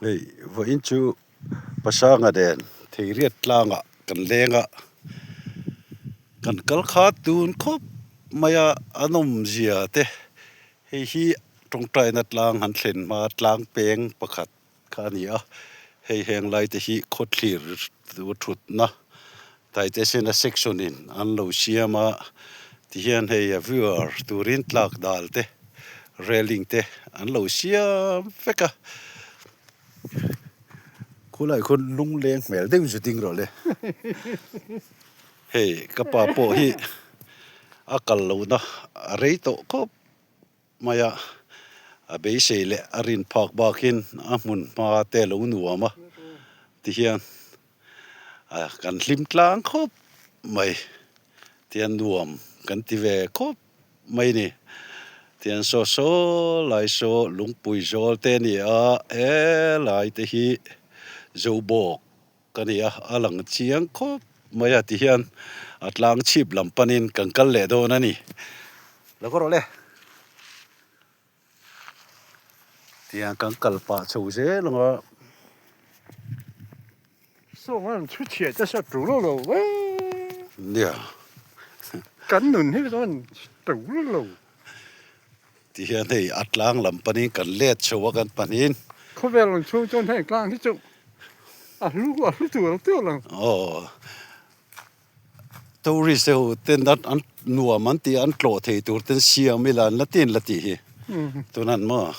Hei vawiin chu Pasanga nen Theiriat tlangah kan leng a, kan kal kha tun khawp mai a, a nawmzia te hei hi tawngtaina tlang han thlen hma tlang peng pakhat kha a ni a, hei heng lai te hi khawthlir thutna Taitesena section in an lo siam a, tihian hei a viewer turin tlak dal te railing te an lo siam vek a, khulai khawn lungleng hmel deuh zu ding rawh le, hei ka pa pawh hi a kal lohna a rei tawh khawp mai a, a beisei leh a rin phak bakin a hmun hma te a lo nuam a tihian. Kan hlim tlang khawp mai tian nuam kan ti ve khawp mai ni. Tian saw saw lai saw lungpui zawl te a ni a, helai te hi Zobawk a ni a, a lang chiang khawp mai a tihian a tlang chhip lam panin kan kal leh dawn a ni. Lo ka rawh le. Tiang kan kal pah chho zel ang a. Saw an thu chhiah te saw tu lo lo ve. Nia. Kan nun hi chuan tu lo lo. Ti hian hei a tlang lam panin kan let chho a kan panin. Khawvel ang chhung chuan heng tlang hi chu a hlu a hlu tur tur ang. Aw. Tourist te ho ten an nuam an tih a an tlawh thei tur ten siam ila an la ti an la tih hi tunan maw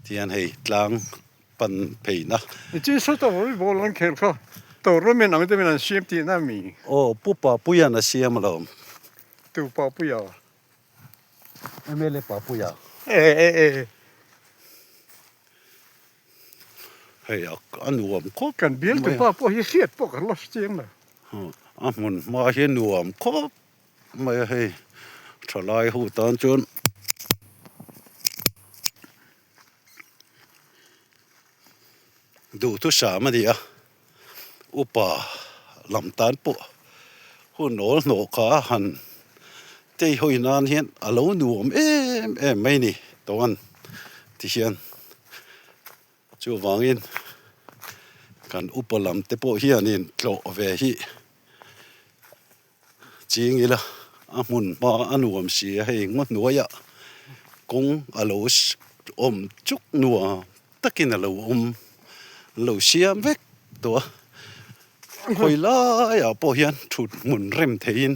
tihian hei tlang pan pheina. Nichin saw volleyball an khel kha tournament ang deuhin an siam tihna a mi? Aw Pu Papuia'n a siam alawm. Tu Papuia? MLA Papuia. E e e. Hei a nuam khawp. Kan bial tu pa pawh hi hriat pawh kan la hre chiang lo. A hmun hma hi nuam khawp mai a hei thalai ho tan chuan. Duhthusam a ni a, upa lam tan pawh hun awl hnawh kha han tei hawi nan hian a lo nuam em em mai a ni tawng ti hian chuvangin kan upa lam te pawh hianin tlawh ve hi Ching ila a hmun hma a nuam si a hei ngaw hnuaiah kawng a lo awm chuk nuam takin a lo awm an lo siam vek tawh a khawi laiah pawh hian thut hmun rem theihin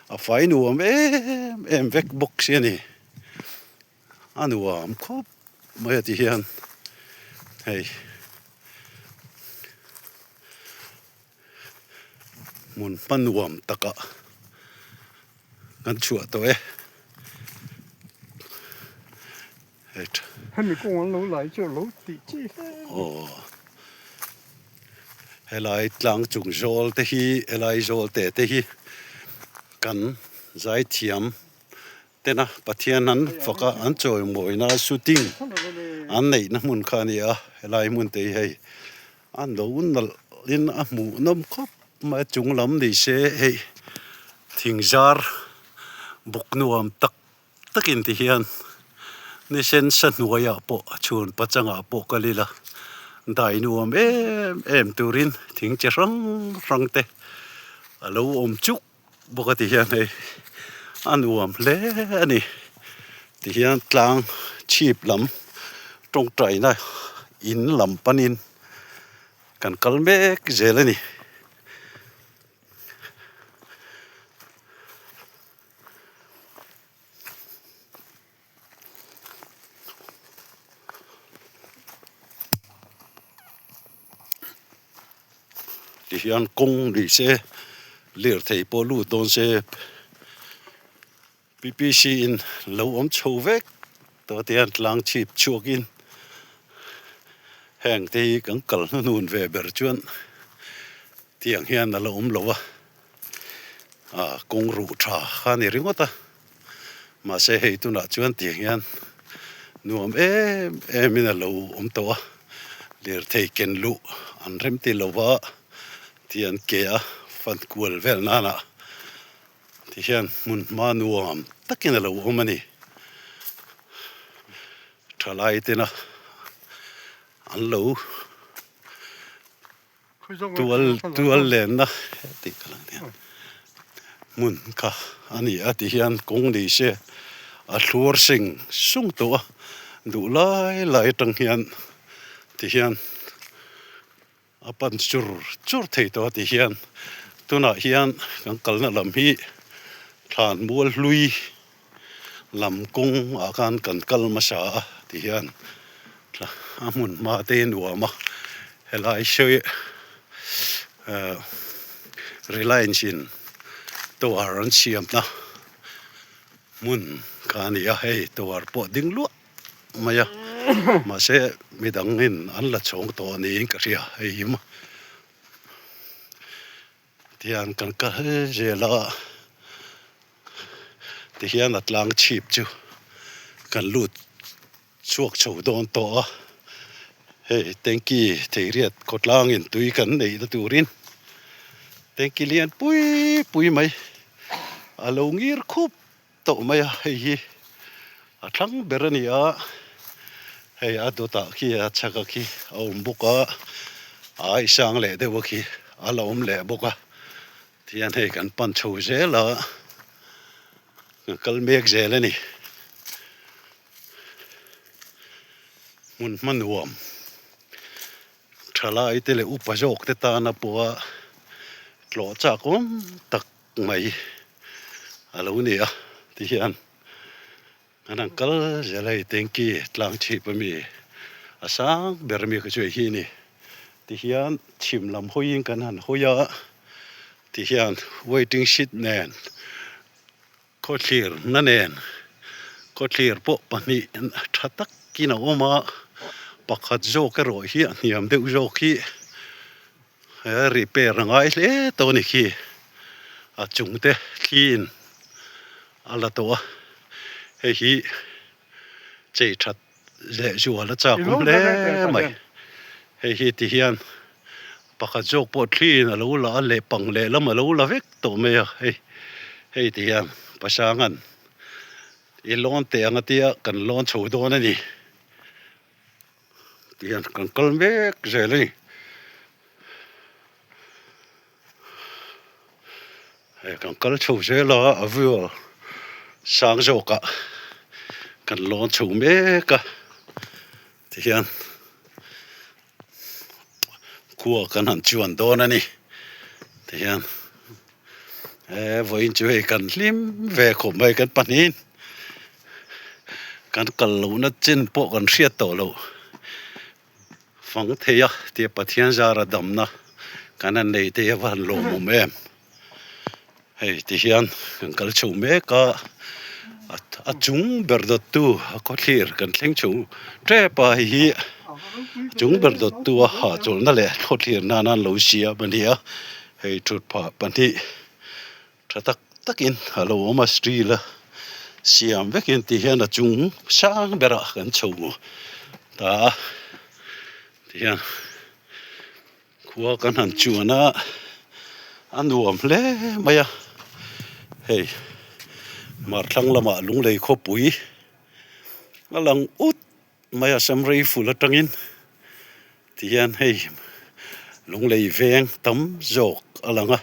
a fai nuam em em vek bawk si a ni a nuam khawp mai a ti hian hei. Hmun hma nuam takah kan chhuah tawh e. Hemi kawng an lo lai chu a lo tih chi hle. Aw. Helai tlang chung zawl te hi helai zawl te te hi kan zaithiam tena Pathian an fak a an chawimawina shooting an neihna hmun kha a ni a helai hmun te hi hei A lo nalh in a hmuh nawm khawp mai a chung lam ni se hei thing zar buk nuam tak tak in ti hian ni sen sa hnuaiah pawh chhun pachangah pawh kal ila dai nuam em em turin thing chi hrang hrang te a lo awm chuk bawk a ti hian hei a nuam hle a ni ti hian tlang chhip lam tawngtaina in lam panin kan kal mek zel a ni. Tihian kawng ni se lirthei pawh lut dawn se P_P_C in lo awm chho vek tawh tihian tlang chhip chhuakin heng te hi kan kal hnuhnun ve ber chuan tiang hian a la awm lo a ah kawng ruh tha kha a ni ringawt a. Mahse hei tunah chuan tiang hian nuam em em in a lo awm tawh a, lirthei ken luh an rem ti lo va tiang ke a fan kual vel nana ti hian hmun hma nuam takin a lo awm a ni. Thalai tena. An lo tual tual lenna tih ka lang hian hmun kha a ni a ti hian kawng ni se a thlur sing sung tawh a duh lai lai atang hian ti hian a pan chur chur thei tawh a ti hian tunah hian kan kalna lam hi thlan mual hlui lam kawng ah khan kan kal hmasa a ti hian a hmun hma te nuam a helai sawi ehh Reliance in tower an siam na hmun kha a ni a hei tower pawh ding luah mai a mahse midang in an la chhawng tawh niin ka hria hei hi maw. Tihian kan kal zel a, tihian a tlang chhip chu kan lut chhuak chho dawn tawh a, hei tanky theiriat khawtlangin tui kan neih na turin tanky lian pui pui mai a lo ngir khup tawh mai a, hei hi a thlang ber a ni a, hei a dawtah khi a chhak a khi a awm bawk a, a ai sang leh deuh a khi a la awm leh bawk a, tihian hei kan pan chho zel a, kan kal mek zel a ni, hmun hma nuam thalai te leh upa zawk te tana pawha tlawh chak awm tak. Mai a lo ni a ti hian an han kal zel a hei tanky tlang chhip ami a sang ber ami kha chu hei hi a ni ti hian chhim lam hawiin kan han hawi a ti hian waiting shed nen khawthlir na nen khawthlir pawh pahnih tha takin a awm a pakhat zawk erawh hi a hniam deuh zawk hi. He repair a ngai hle tawh a ni khi a chung te thli in a la tawh a hei hi chei that leh zual a chak awm hle mai hei hi ti hian pakhat zawk pawh thli in a lo la a leh pang leh lam a lo la vek tawh mai a hei hei ti hian Pasangan i lawn teh ang a tia kan lawn chho dawn a ni. Tihian kan kal mek zel a ni. Hei kan kal chho zel a a view sang zawkah kan lawn chho mek a tihian khua kan han chuan dawn a ni tihian he vawiin chu hei kan hlim ve khawp mai kan pahnihin kan kal lohna chin pawh kan hriat tawh loh fang thei a tia Pathian zara damna kan han nei te hi a va han lawmawm em hei tihian kan kal chho mek a a chung ber dawttu a khawthlir kan thleng chho tep a hei hi a chung ber dawttu a hahchawlhna leh khawthlir nana an lo siam a ni a hei thutphah pahnih tha tak takin a lo awm a steel a siam vekin tihian a chung sang berah kan chho ta a tihian khua kan han chuan a a nuam hle mai a hei hmar thlang lamah lunglei khawpui a lang ut mai a sam rei ful atangin tihian hei lunglei veng tam zawk a lang a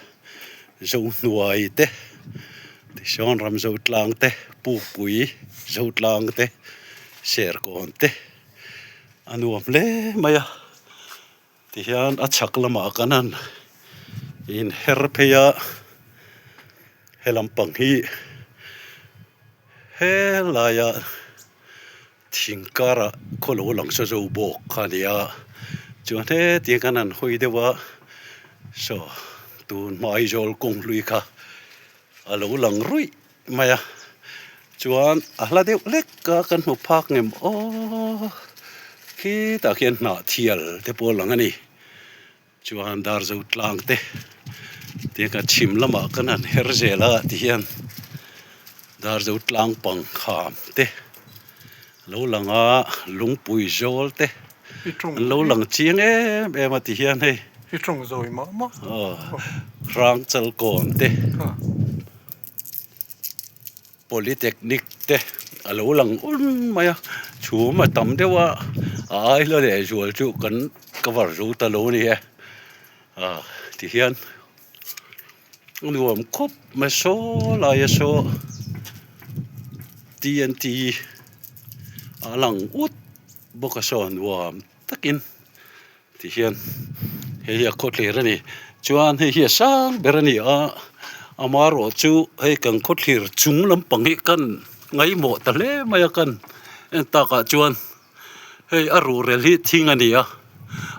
zohnuai te tichuan ram zo tlang te pukpui zo tlang te serkawn te a nuam hle mai a tihian a chhak lamah kan han inher phei a he lampang hi helaia. Thing karah khaw lo lang sa zo bawk kha a ni a, chuan hetiang khan an hawi deuh a, saw tun hma Aizawl kawng hlui kha a lo lang ruih mai a, chuan a hla deuh hlek a kan hmu phak ngem aw khitah khian hnah thial te pawh a lang a ni. Chuan Darzo tlang te tiang kha chhim lamah kan han her zel a tihian Darzo tlang pang kham te lo lang a lungpui zawl te an lo lang chiang em em a tihian hei I tawng zawi mah mah aw Hrangchal kawn te Polytechnic te. A lo lang un mai a, chhum a tam deuh a, a ai hla leh zual chu kan cover zo ta lo a ni e. Ah tihian a nuam khawp mai saw laia saw TNT a lang ut bawk a saw nuam takin tihian hei hi a khawthlir a ni chuan hei hi a sang ber a ni a amaherawh chu hei kan khawthlir chung lampang hi kan ngaihmawh ta hle mai a kan en takah chuan hei a ruhrel hi thing a ni a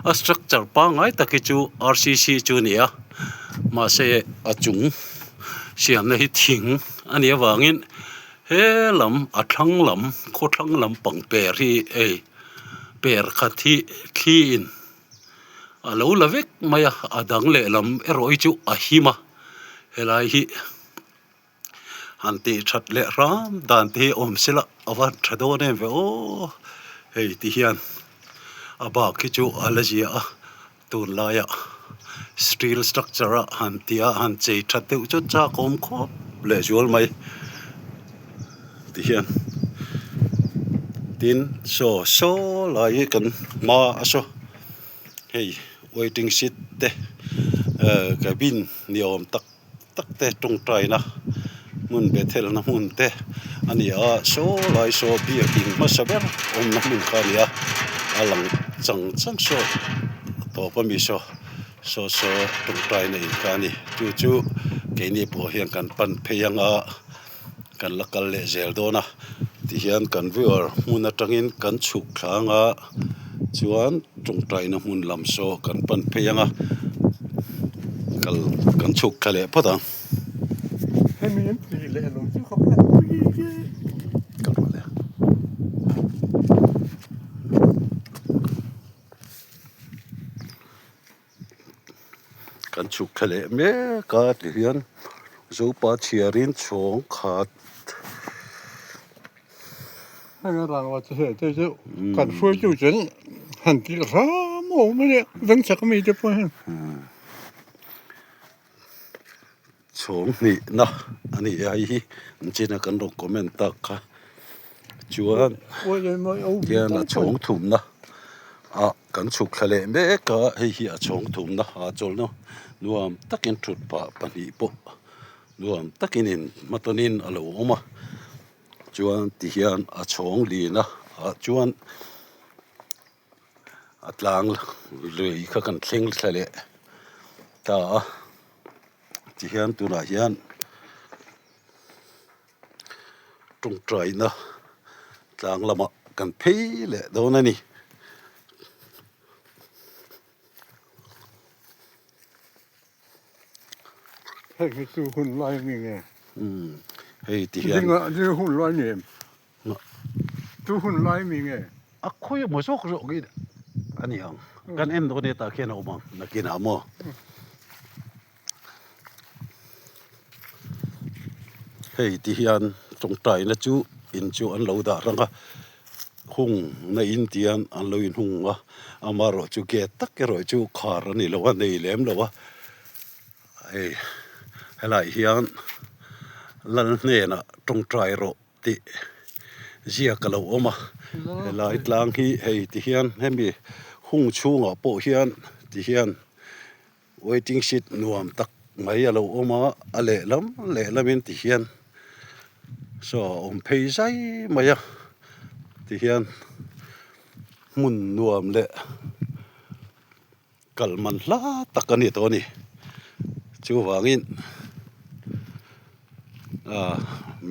a structure pangngai tak hi chu R C C chu a ni a mahse a chung siamna hi thing a nih avangin he lam a thlang lam khawthlang lampang per hi hei. Per khat hi thli in a lo la vek mai a a dang lehlam erawh hi chu a him a helai hi han tih that leh hram dan te hi awm se la a va tha dawn em ve aw hei ti hian a bak hi chu a la zia a tunlaiah steel structure a han tih a han chei that deuh chu chak awm khawp leh zual mai ti hian tin saw saw lai hi kan hma a saw hei waiting seat te eh cabin ni awm tak tak te tawngtaina hmun bethelna hmun te a ni a saw lai saw biakin hmasa ber awmna hmun kha a ni a a lang chang chang saw tawp a mi saw saw saw tawngtaina in kha a ni chu chu keini pawh hian kan pan phei ang a kan la kal leh zel dawn a tihian kan viewer hmun atangin kan chhuk thla ang a chuan tawngtaina hmun lam saw kan pan phei ang a kal kan chhuk thla leh phawt ang. Hemi an tih leh lo chu ka hriat pui viau. Kal rawh le. Kan chhuk thla leh mek a tihian Zopa chhiarin chhawng khat. Heng a rang va chu hei te chu kan hruai tu chuan han tih hram a awm a nia veng chak ami te pawh hian. Chhawng hnihna a ni a hei hi an china kan rawn comment tak kha chuan hian a chhawng thumna ah kan chhuk thla leh mek a hei hi a chhawng thumna ah chawlhna nuam takin thut pah pahnih pawh nuam takin in hmatawnin a lo awm a chuan tihian a chhawng lina ah chuan a tlang lui kha kan thleng thla leh ta a tihian tunah hian tawngtaina tlang lamah kan phei leh dawn a ni. Hei hi chu hun lai mi nge? Umm hei ti hian. Dinga dinga hun lai ni em? Chu hun lai mi nge? A khawi emaw zawk zawk hi a ni ang. Kan en dawn e tah khian a awm ang nakinah maw? Hei ti hian tawngtaina chu in chu an lo dah rang a, hung na in tian an lo inhung a, amaherawh chu gate tak erawh chu khar a ni lo a, nei lem lo a, hei helaiah hian lal hnenah tawngtai rawh tih ziak a lo awm a, helai tlang hi hei ti hian hemi hung chhungah pawh hian ti hian. Waiting shed nuam tak mai a lo awm a, a lehlam lehlamin ti hian saw a awm phei zai mai a ti hian hmun nuam leh kal man hla tak a ni tawh a ni chuvangin ah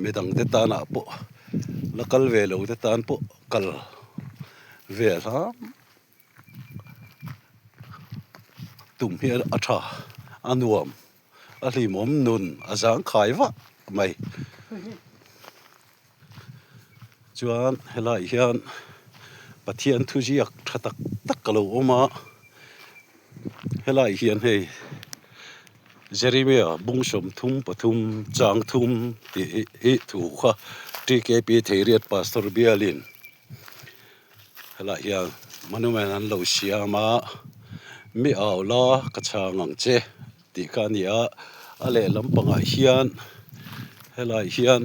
midang te tanah pawh la kal ve lo te tan pawh kal ve hlam. Tum hi a tha a nuam a hlimawm nun a zangkhai vah mai chuan helaiah hian Pathian thuziak tha tak tak a lo awm a helaiah hian hei Jeremia bung sawmthum pathum chang thum tih hi thu kha TKP Theiriat Pastor bialin. Helaiah hian monument an lo siam a mi au la ka chhang ang che tih kha a ni a a lehlam pangah hian helaiah hian.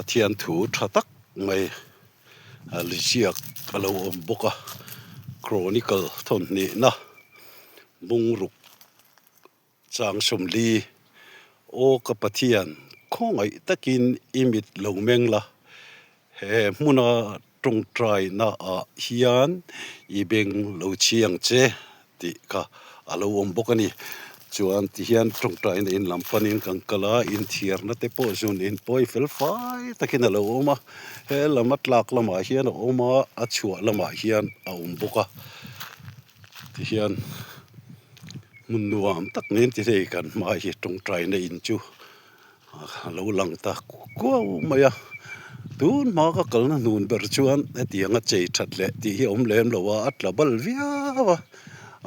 Pathian thu tha tak mai a ziak a lo awm bawk a chronicle thawnhnihna bungruk chang sawmli aw ka Pathian khawngaih takin i mit lo meng la he hmuna tawngtaina ah hian i beng lo chhiang che tih kha a lo awm bawk a ni. Chuan tihian tawngtaina in lam panin kan kal a, inthiarna te pawh zun in pawi fel fai takin a lo awm a, he lam a tlak lamah hian a awm a, a chhuah lamah hian a awm bawk a, tihian hmun nuam tak niin ti thei kan hma hi tawngtaina in chu. A lo lang ta kuau mai a, tun hma ka kalna hnun ber chuan hetiang a chei that leh tih hi a awm lem lo a, a tla bal viau a,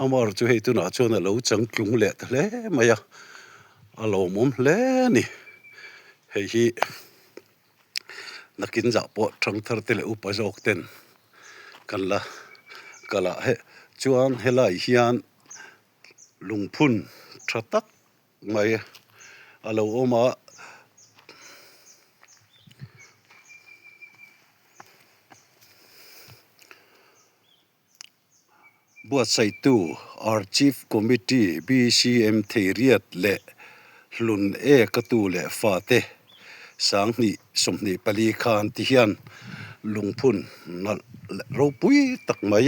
amaherawhchu chu hei tunah chuan a lo changtlung leh ta hle mai a, a lawmawm hle a ni, hei hi nakin zah pawh thangthar te leh upa zawk ten kan la kal ah heh chuan helai hian lungphun tha tak. Mai a lo awm a. Buatsaihtu Archive Committee BCM Theiriat leh Hlun E ka tu leh fate Sanghnih 24 khan ti hian lungphun nalh leh ropui tak mai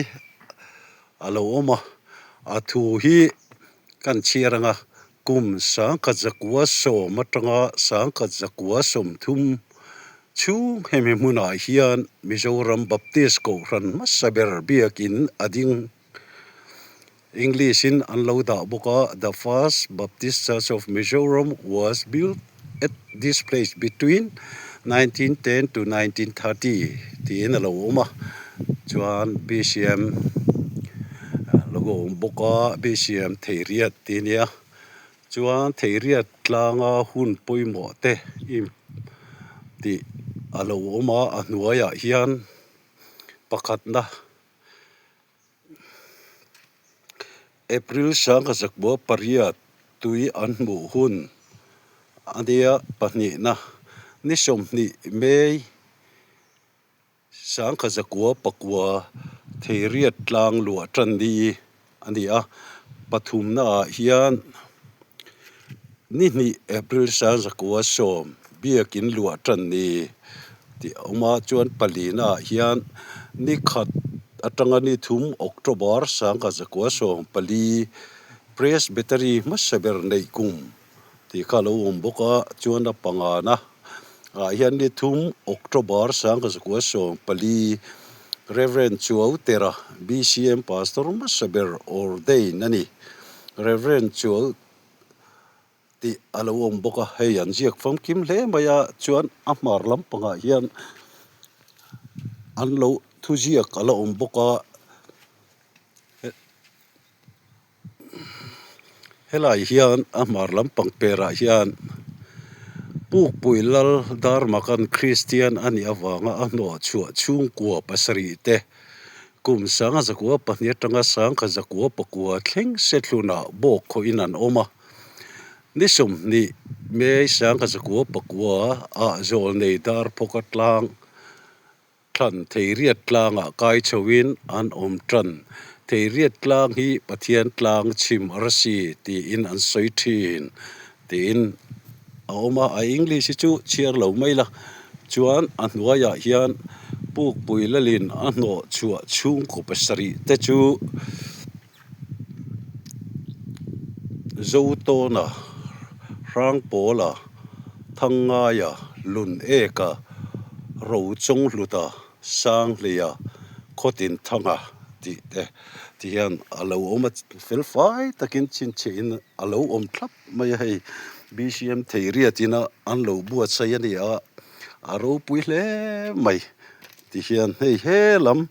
a lo awm a. A thu hi Kan chhiar anga kum 1910 atanga 1930 chhung hemi hmunah hian Mizoram Baptist Kohhran hmasa ber biakin a ding. English in an lo dah bawk a, The first Baptist Church of Mizoram was built at this place between 1910 to 1930 tiin a lo awm a, chuan BCM logo a awm bawk a, BCM Theiriat tih a nia, chuan Theiriat tlanga hun pawimawh te tih a lo awm a, a hnuaiah hian pakhatna. April 1908 tui an hmuh hun a nia pahnihna ni 20 May 1909 Theiriat tlang luah tan ni a ni a, pathumna ah hian ni hnih April 1910 biakin luah tan ni. Tih a awm a, chuan palina ah hian ni khat atanga ni thum October 1914 Presbytery hmasa ber neih kum tih kha a lo awm bawk a, chuan a pangana ah hian ni thum October 1914 Rev. Chuau Tera BCM Pastor hmasa ber ordain a ni. Rev. Chuau. Tih a lo awm bawk a, hei an ziak famkim hle mai a, chuan a hmar lampangah hian an lo thuziak a la awm bawk a, helai hian a hmar lampang perah hian Pukpui Lal Darmakan Kristian a nih avanga a hnawh chhuah chhungkua pasarih te kum 1902 atanga 1909 thleng Sethlunah bawk khawhin an awm a. Ni 20 May 1909 ah Zawlnei Darphawka tlang thlan Theiriat tlangah kai chhoin an awm tan. Theiriat tlang hi Pathian tlang chhim arsi tiin an sawi thin tiin a awm a, a English hi chu chhiar lo mai la. Chuan a hnuaiah hian Pukpui Lalin a hnawh chhuah chhungkaw pasarih te chu Zotawna, Hrangpawla, Thangngaia, Luneka, Rochonghluta, Sanghleia, Khawtinthanga tih te ti hian a lo awm a, fel fai takin chhinchhiahin a lo awm thlap. Mai a hei BCM Theiriat ina an lo buatsaih a ni a, a ropui hle mai ti hian hei he lam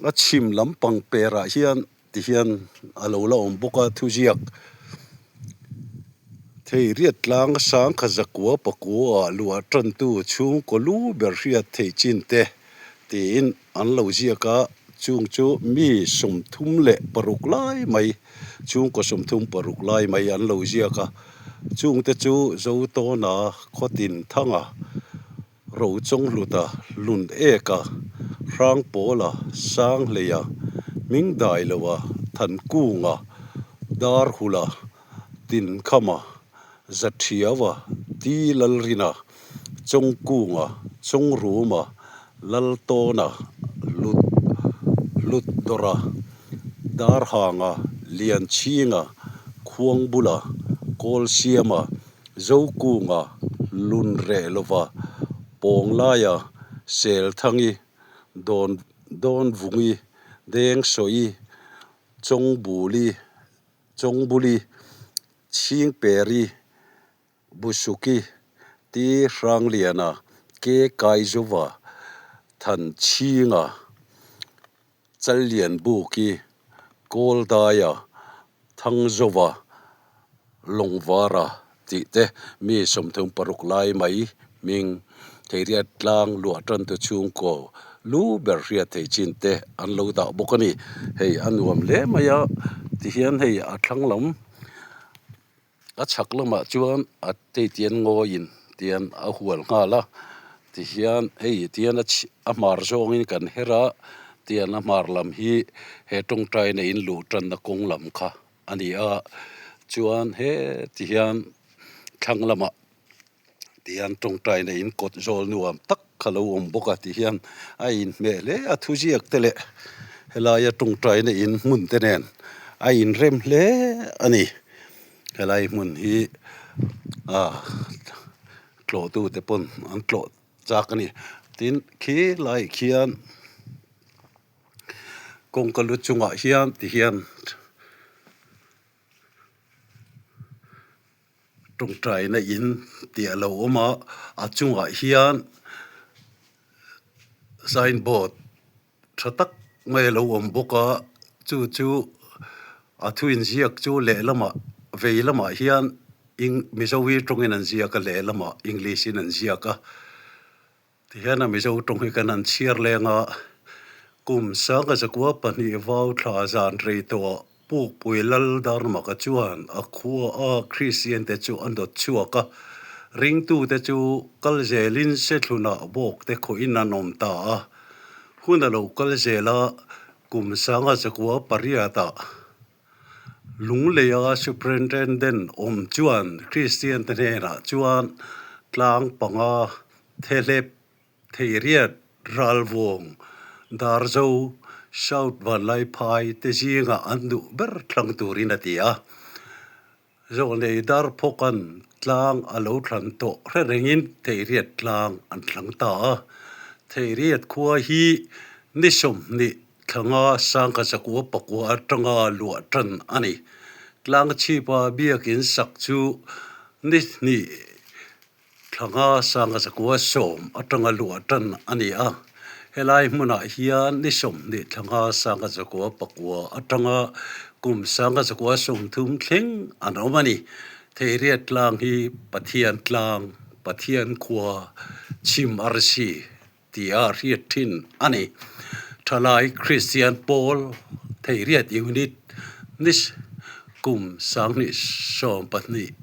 a chhim lampang perah hian ti hian a lo la awm bawk a thuziak Theiriat tlang 1909 ah luah tantu chhungkaw lu ber hriat theih chin te tiin an lo ziak a, chung chu mi 36 lai mai. Chhungkaw 36 lai mai an lo ziak a, chungte chu Zotawna, Khawtinthanga, Rochonghluta, Luneka, Hrangpawla, Sanghleia, Hmingdailoa, Thankunga, Darhula, Tinkhama, Zathiaua, Ti Lalrina, Chawngkunga, Chawngruma, Laltawna, Lut Lutdawra, Darhanga, Lianchhinga, Khuangbula, Kawlsiama, Zokunga, Lunrehlova, Pawnglaia, Selthangi, Dawn Dawnvungi, Dengsawi, Chawngbuli, Chawngbuli, Chhingperi, Busuki, Ti Hrangliana, Ke Kaizova, Thanchhinga, Challianbuki, Kawldaia, Thangzova, Lawngvara tih te mi 36 lai mai hming Theiriat tlang luah tan tu chhungkaw lu ber hriat thei chin te an lo dah bawk a ni. Hei a nuam hle mai a tihian hei a thlang lam a chhak lamah chuan a teitian ngawiin tian a hual nghal a tihian hei tian a hmar zawngin kan her a tian a hmar lam hi he tawngtaina in luh tanna kawng lam kha. a ni a chuan heti hian thlang lamah tihian tawngtaina in kawt zawl nuam tak a lo awm bawk a tihian a inhmeh hle a thuziak te leh helaia tawngtaina in hmun te nen a inrem hle a ni helai hmun hi ah tlawh tu te pawn an tlawh chak a ni tin khi laiah khian. Kawngka lu chungah hian ti hian tawngtaina in tih a lo awm a a chungah hian sign board tha tak mai a lo awm bawk a chu chu a thu inziak chu lehlamah vei lamah hian eng mizo hi tawngin an ziak a lehlamah english in an ziak a. Tihian a Mizo tawng hi kan han chhiar leng a, kum 2002 vau thla zan rei tawhah Pukpui Lal Darmaka chuan a khua a Kristian te chu a nawt chhuak a, ringtute chu kal zelin Sethlunah bawk te khawhin an awm ta a, hun a lo kal zel a, kum 2008 ah Lungleia Superintendent awm chuan Kristian te hnenah chuan tlang panga Thehlep, Theiriat, Ralvawng, Darzo, South Vanlaiphai te zingah an duh ber thlang turin a ti a. Zawlnei Darphawka'n tlang a lo thlan tawh hre rengin Theiriat tlang an thlang ta a. Theiriat khua hi ni 20 thlanga 1909 atanga luah tan a ni. Tlang chhipa biakin sak chu ni hnih Thlanga 1910 atanga luah tan a ni a, helai hmunah hian ni 20 thlanga 1909 atanga kum 1930 thleng an awm a ni. Theiriat tlang hi Pathian tlang, Pathian khua, chhim arsi tia hriat thin a ni. Thalai Kristian pawl Theiriat Unit ni kum 2022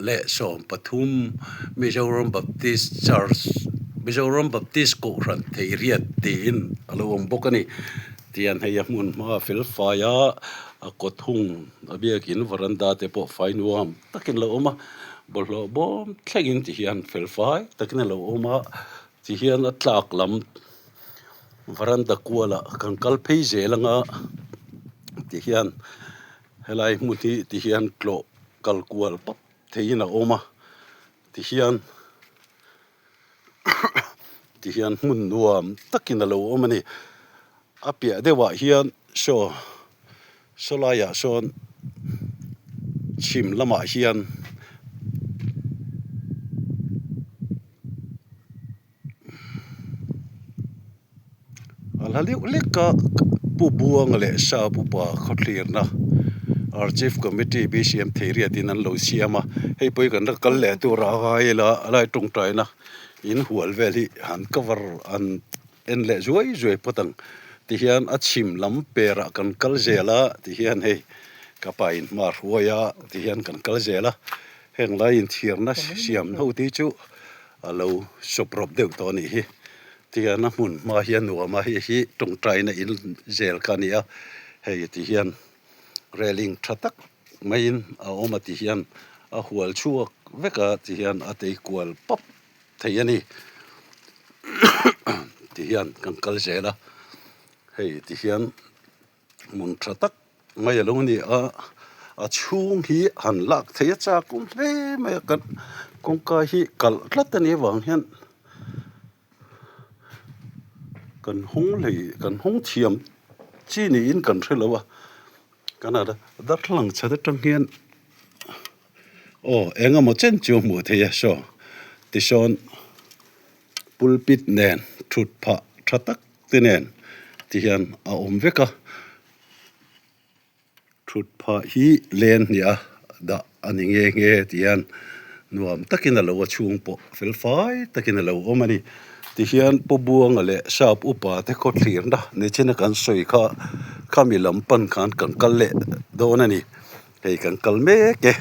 leh 13 Mizoram Baptist Church Mizoram Baptist Kohhran Theiriat tiin a lo awm bawk a ni. Tian hei a hmun hma a fel fai a, a kawt hung a biakin varanda te pawh fai nuam takin a lo awm a, bawlhhlawh bawm thlengin ti hian fel fai takin a lo awm a, ti hian a tlak lam varanda kualah kan kal phei zel anga ti hian. Helai hmun hi ti hian tlawh kal kual pap theihin a awm a, ti hian ti hian hmun nuam takin a lo awm a ni. A piah deuhah hian saw saw laiah sawn chhim lamah hian. A hla leuh lek a Pu Buanga leh Sap upa khawthlirna Archive Committee BCM Theiriat in an lo siam a, hei pawh hi kan la kal leh tur a ngai ila a lai tawngtaina in hual vel hi han cover an en leh zuai zuai phawt ang tihian a chhim lam perah kan kal zel a tihian hei ka pa in hma hruai a tihian kan kal zel a heng lai inthiarna siam ho te chu. A lo sawp rawp deuh tawh a nih hi. Tihian a hmun hma hi a nuam a, hei hi tawngtaina in zel kha a ni a, hei ti hian railing tha tak maiin a awm a ti hian a hual chhuak vek a ti hian a tei kual pap thei a ni ti hian kan kal zel a, hei ti hian. Hmun tha tak mai a lo ni a, a chhung hi han lak theih a chak awm hle mai a kan kawngka hi kalh tlat a nih avang hian kan hawng hlei kan hawng thiam chi niin kan hre lo a kan a darthlalang chhan atang hian aw eng emaw chen chu a hmuh theih a saw tisawn pulpit nen thut phah tha tak. Te nen ti hian a awm vek a, thut phah hi len hnih a dah a ni nghe nghe ti hian nuam takin a lo a chhung pawh fel fai takin a lo awm a ni. Ti hian Pu Buanga leh Sap upa te khaw thlirna nichina kan sawi kha khami lam pan khan kan kal leh dawn a ni. Hei kan kal mek e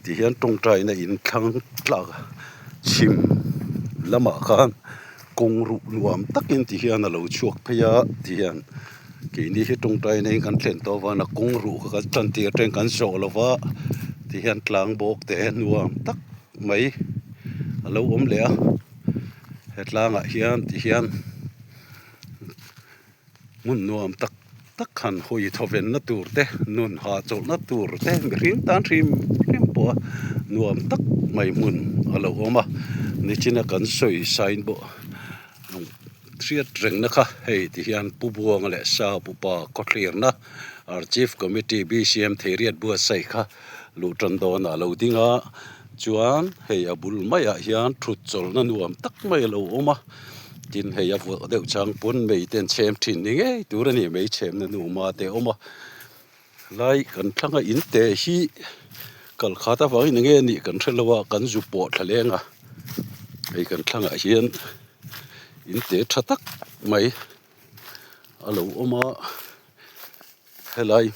ti hian tawngtaina in thlang tlak chhim lamah khan kawng ruh nuam takin ti hian a lo chhuak phei a ti hian keini hi tawngtaina in kan thlen tawh avangin a kawng ruh kha kan tan tir atangin kan zawh lo va ti hian tlang bawk te nuam tak mai a lo awm leh a he tlangah hian ti hian. Hmun nuam tak tak han hawi thawvenna tur te, nun hahchawlhna tur te mihring tan hrim hrim pawh a nuam tak mai hmun a lo awm a. Nichina kan sawi sign pawh hriat rengna kha hei ti hian Pu Buanga leh Sa Pupa khawthlirna ar Chief Committee BCM Theiriat buatsaih kha luh tan dawnah a lo ding a, chuan hei a bul maiah hian thut chawlhna nuam tak mai a lo awm a. Tin hei a vuah deuh chang pawn mei te an chhem thin ni ngei tur a ni mei chhemna nu ma te a awm a lai kan thlang a in te hi kal khat avangin eng nge nih kan hre lo a kan zu pawh thla leng a hei kan thlangah hian in te tha tak mai a lo awm a helai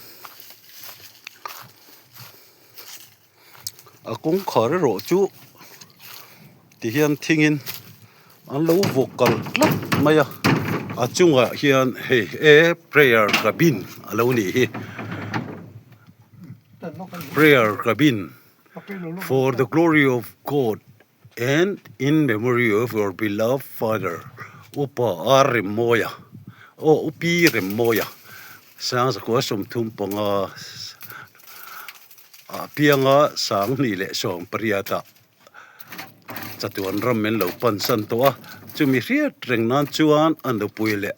A kawngkhar erawh chu ti hian thingin an lo vawk kalh tlat mai a a chungah hian hei e prayer cabin a lo nih hi prayer cabin for the glory of God and in memory of your beloved father upa R Remmawia aw upi Remmawia Sangzakua 35. A pianga 2018 ah chatuan ram min lo pan san tawh a, chumi hriat reng nan chuan a nupui leh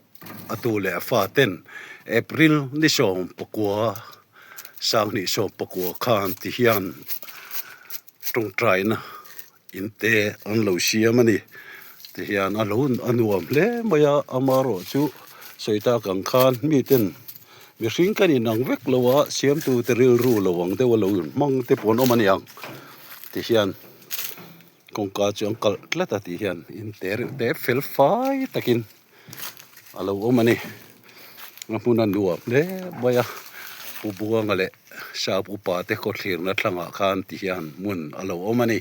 a tu leh a fa ten April ni 19 2019 khan ti hian tawngtaina in te an lo siam a ni ti hian a lo a nuam hle mai a amaherawh chu sawi tak ang khan mi ten mihring kan inang vek lo a siamtu te rilru lo ang deuh a lo inhmang te pawh an awm a ni ang ti hian kawngka chu an kalh tlat a tih hian in te reuh te fel fai takin a lo awm a ni a hmun a nuam hle mai a Pu Buanga leh Sap upa te khawthlirna thlangah khan ti hian hmun a lo awm a ni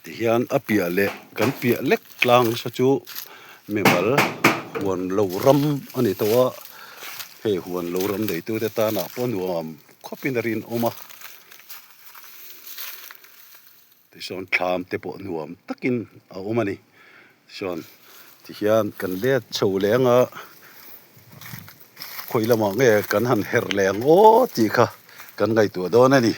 ti hian a piah leh kan piah lek tlang saw chu mimal huan lo ram a ni tawh a hei huan lo ram neitute tanah pawh nuam khawpin a rinawm a. Tichuan thlam te pawh nuam takin a awm a ni. Tichuan tihian kan let chho leh ang a, khawi lamah nge kan han herh leh ang aw tih kha kan ngaihtuah dawn a ni.